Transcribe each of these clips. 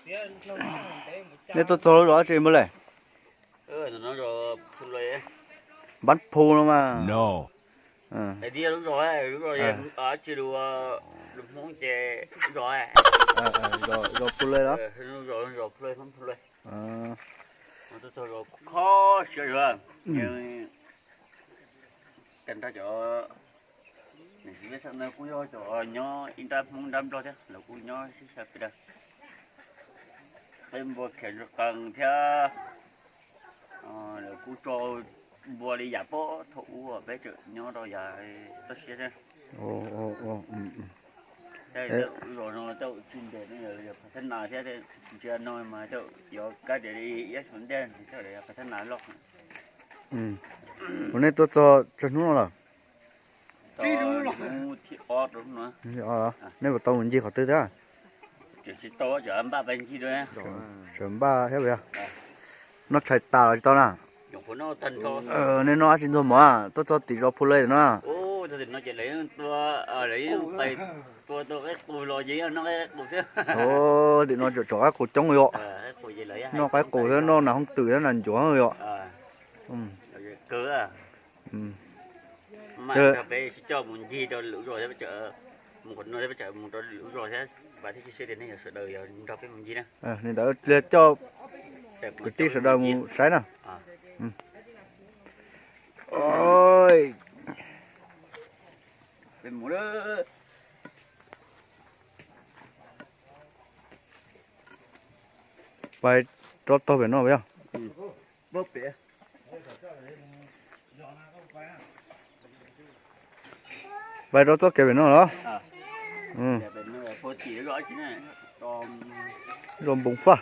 Nej tuaj txog lub zos dab tsi npawg Lej? Npab Phu no mas. Lub zos, lub zos dab tsi, lus Hmoob ces lub zos, zos Phu Lej los? Zos, zos Phu Lej, Phu Lej. Tuaj txog zos kho siab zog. Tag nrho cov niam txiv pej xeem no kuj yog cov nyob ib nrab Hmoob nrab Nplog thiab, lawv kuj nyob sib xyaw pes daws. Peb npua khiav ntsis qees thiab, lawv kuj tso npua li yam pab thaum ub peb tseem nyob rau yav toj siab thiab. Tej zos no tej zaum tsis ntev no yog phav thab nas thiab, ntsia no mas tej zaum yuav kab tias li ib xyoo ntej thiaj li phav thab nas loj. Ua nej tuaj txog tsawg hnub no lawm? Nej puas tau mus ncig qhov twg thiab? Tseem npaj thiab puas yog? Noj tshais tas los tsis tau na? Nej noj dab tsi ntxuag mov tuaj txog tim zos Phu Lej no? Tim no tseem tsov qaib qus coob yom. Noj qaib qus thiab noj nas hooj twm thiab nas ncuav yom. Peb sib coj mus ncig rau lwm zos thiab, mus qhov no thiab peb tseem mus rau lwm zos thiab, vam thiab cia siab tias nej sawv daws yuav nrog peb mus ncig na. Li ntawd coj kwv tij sawv daws mus saib na. Pais rov taug pem no puas yog? Pais rau txoj kev pem no los? Zos Npoos Faj.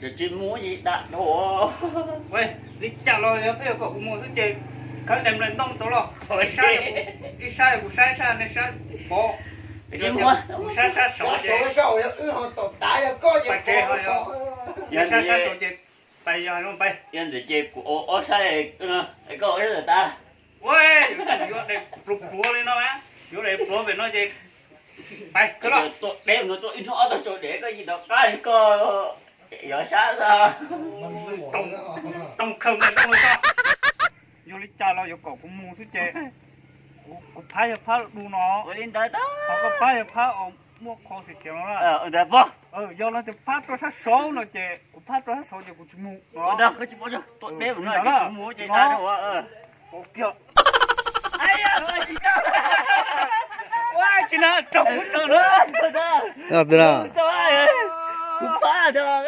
Tsis mus ib dam dhau. Li cas los yog peb yuav kom kuv mus xwb ces khawb daim nplaim ntoo rau los. Ib sab, ib sab kuv saib, ib sab nej saib pov. Kuv saib sab saud ces, sab saud ces pais yog no pais. Yog ntxim ces kuv ua ob sab, koj ua sab tas. Ua, yuav daim pluav pluav li no, yuav daim pluav pem no ces pais kawg los. Tuaj deb no tuaj ib hnub ob tog tsaus deb, koj yeej rov qab koj yuav sab xwb. Toog khaws nplaim ntoo los tso. Yog li cas los yuav kom kuv mus xwb ces kuv phab yog phab du no. Ua li ntawd tau. Ho koj phab yog phab muaj qhov xiav xiav no na. Ntawd pog. Yog no ces phab rau sab saud no ces kuv phab rau sab saud ces kuv tsis mus no. Ua ntawd koj tsis pom, tuaj deb no tsis mus ces da rau. Tsis na, raug kuv raug na. Kuv phab ntawd,